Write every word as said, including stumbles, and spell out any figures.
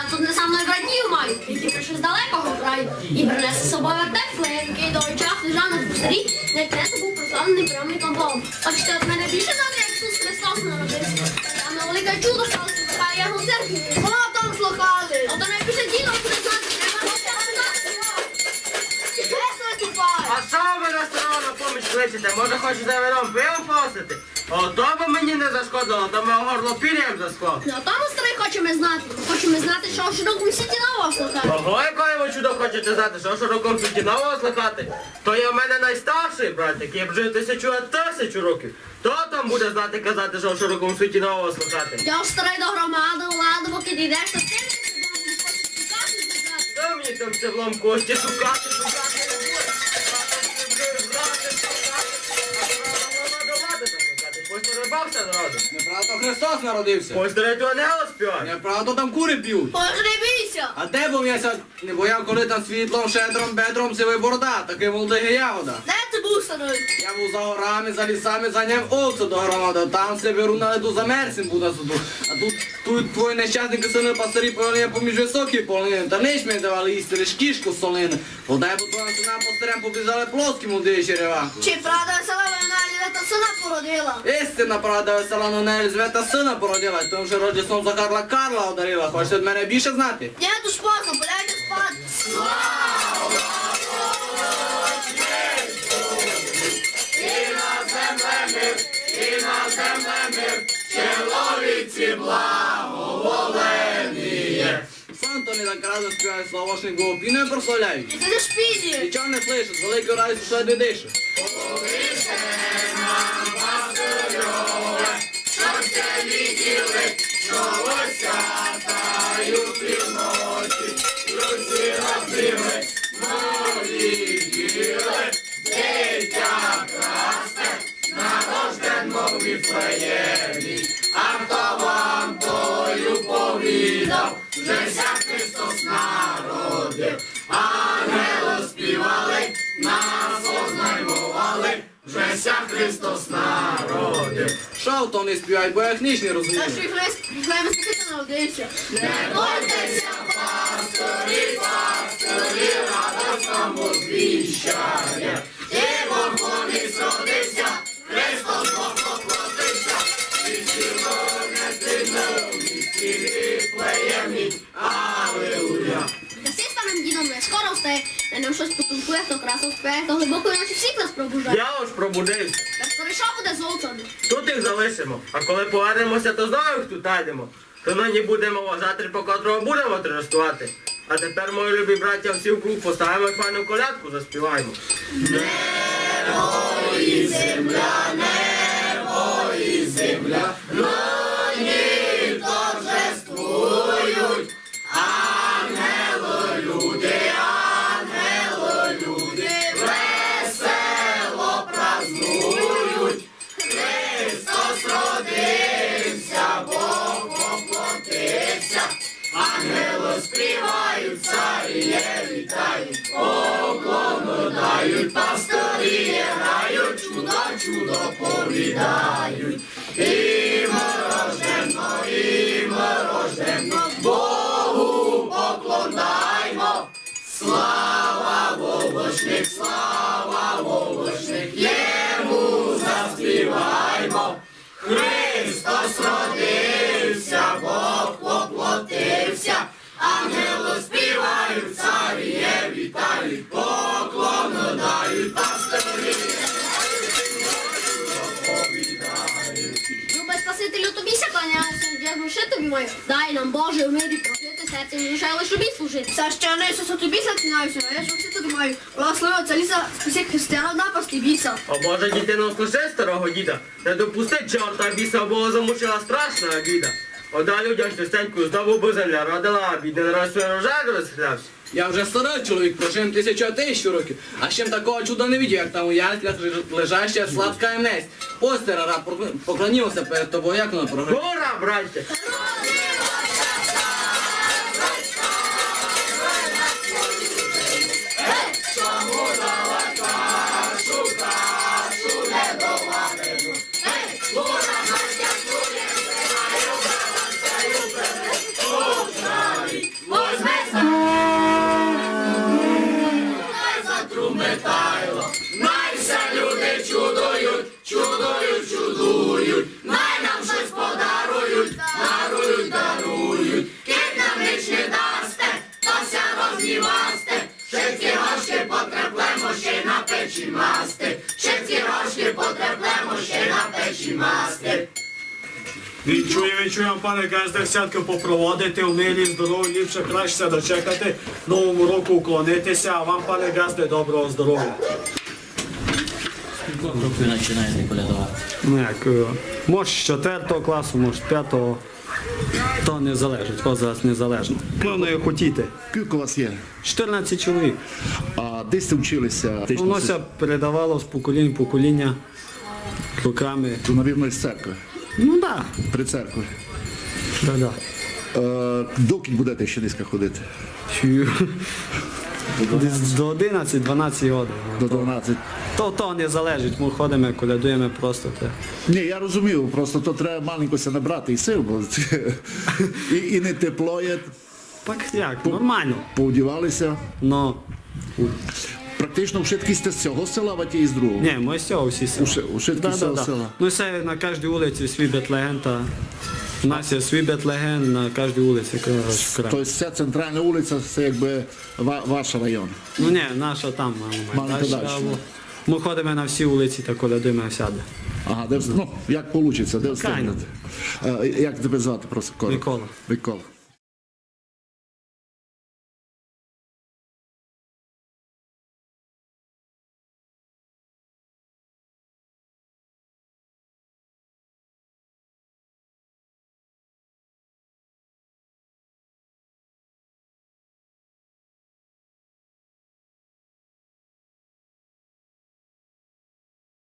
А тут не сам мною братів маю, які прийшли з далекого краю, і принесли з собою вертеп, який довгий час лежав на пустирі, як не був прославлений прямий компом. Хочете від мене більше знати, як Ісус Христос народився? Там велике чудо сталося, поки я його в церкві. О, там слухали! Ото найбільше діло, що знати, треба розказати. Весело виступає! А що ви нас на поміч кличете? Може, хочете вином пивом посити? Ото бы мені не зашкодило, то ми горло пір'ям засклав. Ну, то ми, старий, хочеме знати. Хочеме знати, што у широкому світі нового слыхати. Ого, якоє вы чудо хочете знати, што у широкому світі нового слыхати? То є в мене найстаршый братик, є вже тисячу, а тисячу років. То там буде знати казати, што у широкому світі нового слыхати. Я, старий, до громады, ладно, поки дійдеш, то ти мені там седлом кості шукати, шукати. Хто мені там седлом кості шукати, шукати не буде? Брати, шукати, а брати, брати, брати, брати, брати. Ось то рибак ся народив. Неправда, Христос народився. Ось то рятує ангел співає. Неправда, там кури п'ють. Ож не бійся. А де быв я ся не бояв, коли там світлом, щедром, бедром сивый борода, такый молодый ягода? Де ты быв, старый? Я быв за горами, за лісами, заняв овцю до города. Там ся беру на леду, замерз им быв на суду. А тут, тут твої нещасники сыны пастырі повели ня поміж высокі полонины. Та нич ми давали їсти, лиш кішку солину. Подай бы твоїм сынам пастырям побіжали плоскі молоді черева. Чи правда весела, вона Єлизавета сына породила? Істинна правда весела, вона Єлизавета сына породила. Тым же Рождеством Захарла Карла одарила. Хочете од мене більше знати? Ні, то ж поздно, поляйте спати. Сам то не так разно співає, славошник го піною прославляють. Ти не шпіні. Нічого не слышиш, з великої радости все не дише. Што то они співають, бо я їх ніч не розумію. Та що Хрис-, Христос народився. Не бойтеся, пастырі, пастырі, радость вам возвіщаю. Ибо Бог родився, Христос Бог воплотився, і сьогодні під нові стіни Вифлеємі. Алілуя! Та сей старым дідом не скоро встає, на ньому штось потолкує, хто красу співає, хто глибокої ночі всіх нас пробуждає. Я уж пробудився. Та скоро што буде з овцями? Тут їх залишимо, а коли повернемося, то знову їх тут найдемо. То нині будемо вважати, по котрого будемо торжествувати. А тепер, мої любі браття, всі вкруг поставимо і файну колядку заспіваємо. Небо і земля, небо і земля, нині торжествують. Ангелы, люди, ангелы, люди, весело празнують. Христос родився, Бог воплотився, ангелы співають, царі вітають, поклоны дають, пастырі грають, чудо, чудо повідають. Ім'я рождено, ім'я рождено, Богу поклон даймо. Слава вовочник, слава вовочник, йому заспіваймо. Христос родився, Бог воплотився, ангелы співають, царі вітають, поклон дають, пастырі Любый Спасителю, тобі ся кланяюся, дякую, што тобі маю. Дай нам, Боже, в мирі прожити, серцем і душею лиш тобі служити. Священный Ісусе, тобі ся кланяюся, а я ж все тобі маю. Благослови отця ліса, спаси християн од напасти біса. О Боже, дитино, услыши старого діда, не допусти чорта біса, бо замучила страшна біда. О, дай людям чистеньку здобу, бо земля родила, а бідный народ свій урожай розстрілявся. Я вже старый чоловік, прожив тисячу, а тисячу років, а ще м такого чуда не видів, як там у яслях леж-, лежаща сладка несть. Ось, старара, покла-, поклонімося перед тобою, як воно програє. Гора, братя! Вінчую, вінчую вам, пане ґазде, всяко попроводити, у мирі, здорові, ліпше, краще ся дочекати, Новому року уклонити ся, а вам, пане ґазде, доброго здоровя. Скільки років починаєте колядувати? Ну як, е, може з четвертого класу, може з пятого. То не залежить, возраст не залежить. Головне хотіти. Кілько вас є? Чотирнадцять чоловік. А де сте вчилися? Воно ся передавало з поколінь в покоління роками. То, навірно, із церкви. Ну да. При церкви. Да, да. Е, докіль будете ще низько ходити? Чую. Десь до одинадцять-дванадцять годин. До дванадцять. То, то не залежить, ми ходимо, колядуємо просто те. Ні, я розумію, просто то треба маленько ся набрати і сил, бо і, і не тепло є. Так як, нормално. Поодівалися. Но. Практично вшыткі сте з цього села, вать і з другого? Ні, ми з цього всі села. Уше-, ушыткі з цього села. Ну, се на каждій улици свій Бетлеґем, та у нас є свій Бетлеґем на каждій улици, коротше, окремо. Тобто вся централна улиця, се якбы ва-, ваш район? Ну ні, наша там, мало май дальше, дальше, або ми ходимо на всі улици та колядуємо всяды. Ага, де вс-, ну, як получиться, де встигнете. Е, як тебе звати, просто коротко? Микола. Микола.